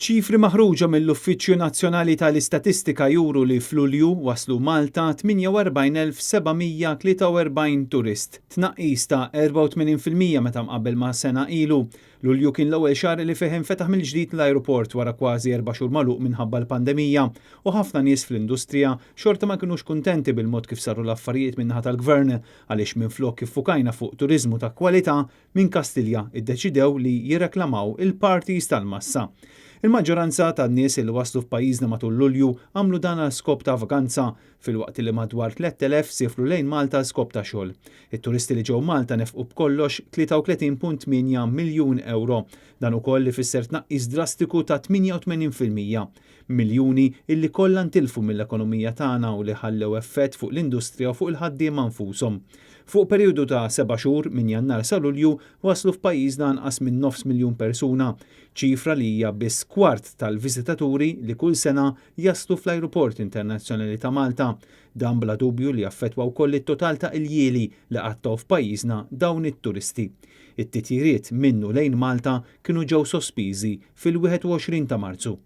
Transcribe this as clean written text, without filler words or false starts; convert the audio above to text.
Ċifri maħruġa mill-Uffiċċju Nazzjonali tal-Istatistika juru li f'Lulju waslu Malta 48,743 turist, tnaqqis ta' 84% meta mqabbel ma' sena ilu. Lulju kien l-ewwel xahar li fih infetaħ mill-ġdid l-ajruport wara kważi 4 xhur magħluq minħabba l-pandemija u ħafna nies fl-industrija xorta ma kinux kuntenti bil-mod kif saru l-affarijiet min-naħa tal-Gvern għaliex minflok iffukajna fuq turiżmu ta' kwalità minn Kastilja iddeċidew li jirreklamaw il-parties tal-massa. Il-maġġoranza tan-nies li waslu f'pajjiżna matul Lulju għamlu dan għal skop ta' vakanza filwaqt li madwar 3,000 siefru lejn Malta għal skop ta' xogħol. It-turisti li ġew Malta nefqu b'kollox 33.8 miljun ewro. Dan ukoll ifisser tnaqqis drastiku ta' 88%. Miljuni illi kollha ntilfu mill-ekonomija tagħna u li ħallew effett fuq l-industrija u fuq il-ħaddiema nfushom. Fuq perjodu ta' 7 xhur minn Jannar sa Lulju waslu f'pajjiżna anqas minn nofs miljun persuna, ċifra li hija biss kwart tal-viżitaturi li kull sena jaslu fl-Ajruport Internazzjonali ta' Malta. Dan bla dubju li affettwa wkoll it-total ta' iljieli li qattgħu f'pajjiżna dawn it-turisti. It-titjiriet minnu lejn Malta kienu ġew sospiżi fil-21 ta' Marzu.